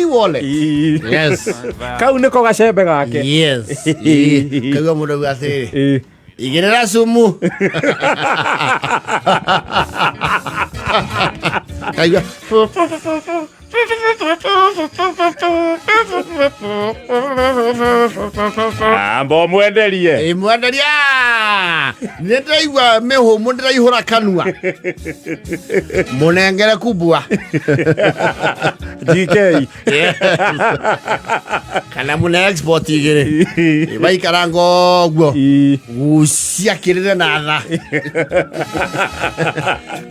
Empty wallet. Yes. Kau nĩko gacembe gake. Yes. Ĩĩ. Kaigua mũndũ auga atĩrĩrĩ, igĩrĩra cumu. Kaigua Amba ũmwenderie. Ĩ mwenderia nĩ ndĩraigua mĩhũmũ ndĩraihũra kanua mũnengere kubwa. GK. Kana mũne export igĩrĩ waikaranga ũguo gucia kĩrĩre na tha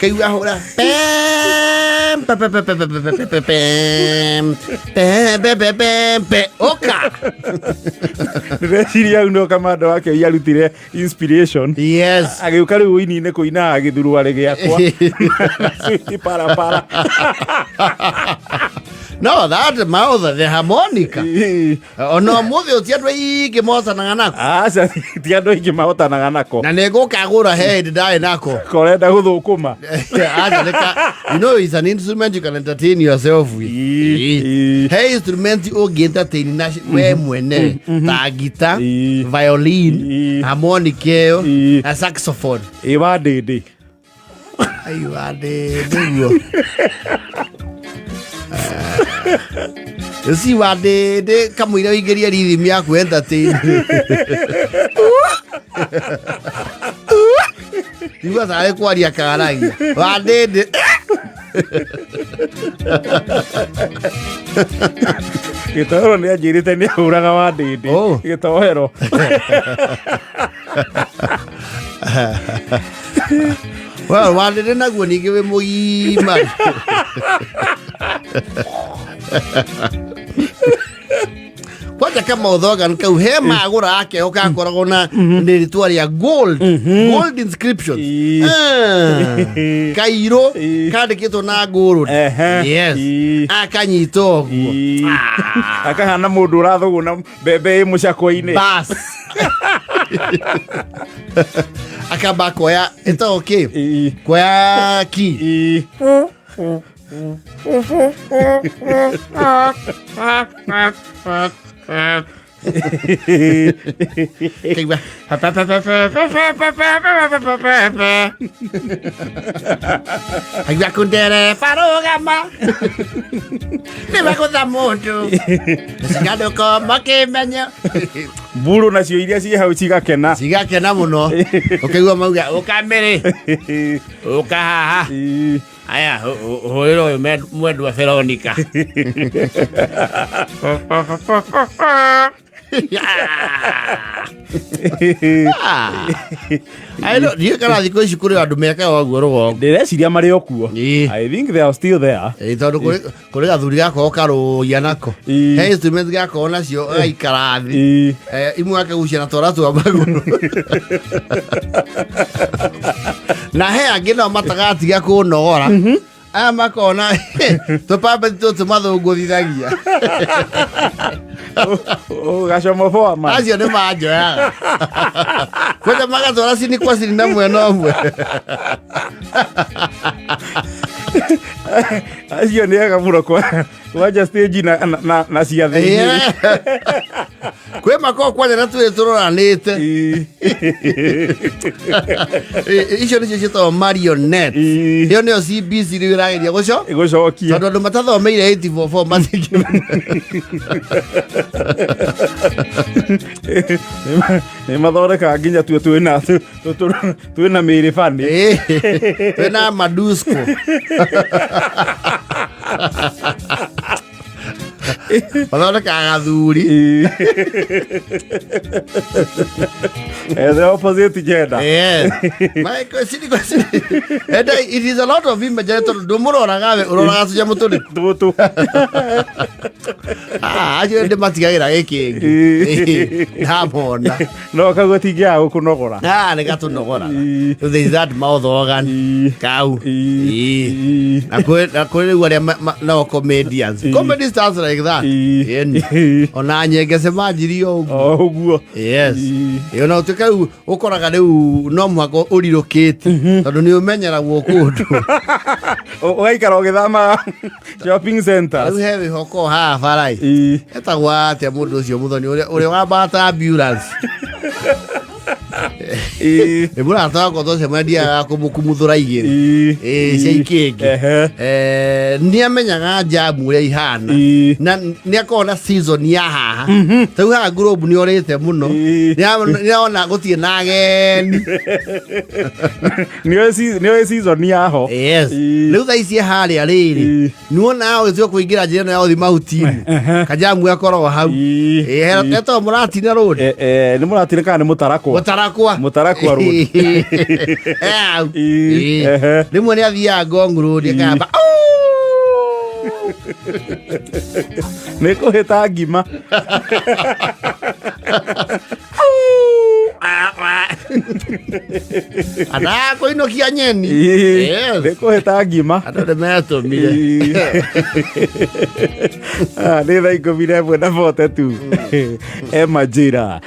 kaigua hũra pem, pe, pe, pe, pe, pe, pe, pe, pe, pem, pe, pe, pe, pe, pe, ũka. Ndĩreciria hau no kamanda wake arutire inspiration. Yes. Agĩũka rĩu ũini-inĩ kũina gĩthuruarĩ gĩakwa na switi parapara. No that mouth, the harmonica, ona ũmũthĩ ũti andũ aingĩ motanaga nako. Aca, ti andũ aingĩ mahotanaga nako. Na nĩ ngũkagũra he hĩndĩ ndarĩ nako. Korenda gũthũkũma. Aca, you know it's an instrument you can entertain yourself with. He instrument ũngĩ entertain na we mwene ta guitar, violin, harmonica ĩyo na saxophone. Ĩ wa ndĩndĩ. Aiwa ndĩ nĩguo si wa ndĩ kamũira ũingĩrie rhythm yaku entertain. Igua tarĩ kwaria karagia wa ndĩndĩ. Gĩtoero nĩ anjĩrĩte nĩ ahũraga wa ndĩndĩ. Oh. Gĩtoero. Well, wa ndĩndĩ naguo ningĩ wĩ mũgima kwanja kamauthogan kau he magũra akeho gakoragwo na nĩ rĩtwa rĩa gold, gold inscriptions. Ah, kairũ kandĩkĩtwo na gold. Yes. Akanyita ũguo. Akahana mũndũ ũrathũgũna mbembe ĩ mũcakwe-inĩ. Bas akamba akoya ĩtagwo kĩ? Kuoya ki. Kaigua kaigua kundereba rũgama nĩmegũtha mũndũ ciganũko makĩmenya. Mburu nacio iria ciĩ hau cigakena. Cigakena mũno ũkaigua mauga ũka mĩrĩ ũka haha. Aya, hũrĩra ũyũ mwendwa Veronica. I don't- ndiũĩ kana thikũ ici kũrĩ andũ mekaga ũguo rũgongo. Ndĩreciria marĩ o kuo. I think they are still there. Ĩĩ, tondũ kũrĩ gathuri gakoragwo karũia nako. He instrument gakoragwo nacio gaikara thĩ. Imwe akagucia na twara twa magũrũ na he angĩ nao matagatiga kũnogora aya makona tũpambeti tũtũ mathũngũthithagia. Gacomoboa ma. Acio nĩ manjoyaga kwenda magatwara cini kwa cini na mwena ũmwe. Acio nĩ ega mũno kwanja stage na ciathĩ. Yeah. Kwĩ makoragwo kwanja na twĩrĩ tũroranĩte. Icio nĩcio ciĩtagwo marionette. Ĩyo nĩyo CBC rĩu ĩrageria gũcokia tondũ andũ matathomeire 844 matingĩ. Nĩ mathondekaga nginya tuo twĩna mĩrĩ bani. Twĩna madusco. Mathondekaga gathuri. The opposite gender. Yes. Michael, sini kwa sini. And it is a lot of imagery tondũ ndũmũroraga we ũroraga tũnyamũ tũrĩkũ. Tũtũ. Ah, acio ndä matigagä ra gä kä ngä ndamona. No kau gatingĩaga gũkũnogora. Ah, nä gatå nogoraga. Ii. There is that mouth organ. Ii. Kau. Ii. Ii. Ii. Na kwä rä u arä a nao comedians, comedy stars like that. Ii. Ĩni. Ii. Ona nyengece manjirie o ũguo. O ũguo. Yes. Ii. Ĩ, ona ũtuĩka rĩu ũkoraga rĩu no mũhaka ũrirũkĩte tondũ nĩ ũmenyeragwo kũndũ. Ũgaikara ũgĩthama shopping centers. Rĩu he wĩhoko haha barai. Ii. Etagwo atĩa mũndũ ũcio mũthoni ũrĩa wambata ambulance? Ii. Nĩ mũrata wakwa twacemaniaga kũmũkumuthũra igĩrĩ. Ii. Ĩ, cia ikĩngĩ. Ehe. Nĩ amenyaga njamu ũrĩa ihana. Ii. Na nĩ akoragwo na season ya haha ta rĩu haha Globe nĩ orĩte mũno. Ii. Nĩ arona gũtirĩ na ageni. Nĩoĩ season yaho. Yes. Ii. Rĩu thaa ici harĩa rĩrĩ Ii. nĩwona ũgĩtua kũingĩra njĩra ĩno ya gũthiĩ mahuti-inĩ kajamu gakoragwo hau. Ii. Ĩ, etagwo Mũratina Road. Eh, eh, nĩ Mũratina kana nĩ Mũtarakwa? Mũtarakwa. Mũtarakwa Road. Eh, hau. Ii. Ĩ. Ehe. Rĩmwe nĩ athiaga Ngong Road akamba. Nĩ kũhĩta ngima. Anakũinũkia nyeni. Ii. Yes. Nĩ kũhĩta ngima. Andũ nĩ metũmire. Ii. Ah, nĩ thaa 11 na 42 e majira.